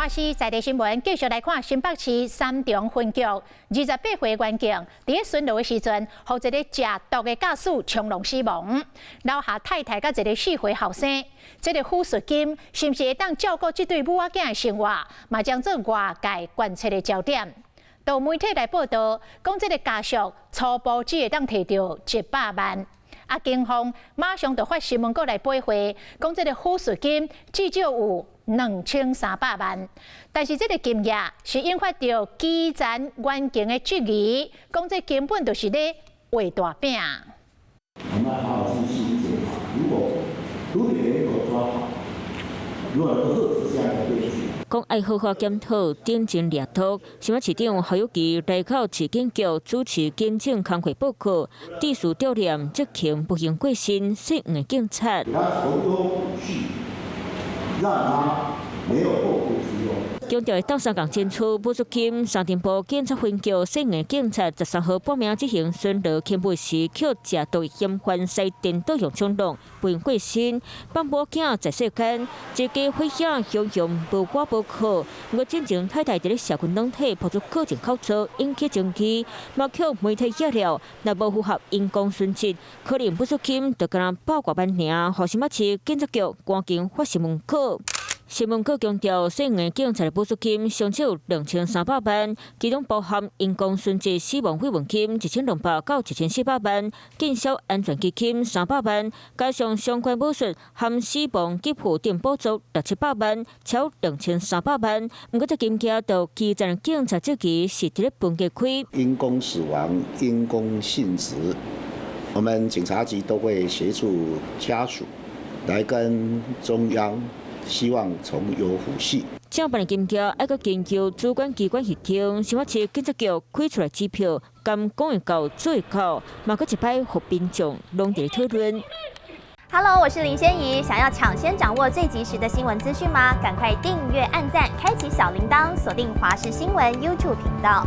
華視在地新聞繼續來看新北市三重分局28歲員警，佇咧巡邏的時陣，予一个食毒的駕駛衝撞死亡，留下太太佮一个4歲後生。這个撫恤金是毋是會當照顧這對母仔囝的生活，嘛將做外界關切的焦點。有媒體來報道，講這个家屬初步只會當提著100萬。啊，警方馬上就發新聞稿來駁回，講這个撫恤金至少有2300萬，但是這个金額是引發著基層員警的質疑，講這根本就是咧畫大餅。我們好好細心檢討，如果毒品源頭抓好，如果能夠遏止這樣的悲劇。講愛好好檢討頂真掠毒，新北市長侯友宜來到市警局主持警政工會報告，致辭悼念執勤不幸過身姓黃的警察。給他從優撫恤，讓他沒有後顧之憂。強調鬥相共爭取撫恤金，三重埔警察分局姓黃警察13號半暝執行巡邏勤務時，予食毒嫌犯駛電倒向衝撞，不幸過身，放母囝在世間，這家伙兄雄雄無倚無靠。毋過進前太太佇咧社群軟體拋出告證口座，引起爭議，嘛予媒體揭料，若無符合因公殉職，可能撫恤金就干焦百外萬爾。予新北市警察局趕緊發新聞稿。新聞稿強調，姓黃警察的撫恤金上少2300萬，其中包含因公殉職死亡慰問金1200到1400萬，警消安全基金300萬，加上相關撫恤含死亡給付等補助六七百萬，超2300萬。毋過這金額就基層警察質疑是佇咧分家開。因公死亡、因公殉職，我們警察局都會協助家屬來跟中央，希望從優撫恤。這筆金額愛閣經由主管機關核定，新北市警察局開出來支票，敢講會到做會到，嘛閣一擺予民眾攏佇咧討論。 Hello，我是林仙怡，想要搶先掌握最及時的新聞資訊嗎？趕快訂閱、按讚、開啟小鈴鐺，鎖定華視新聞 YouTube 頻道。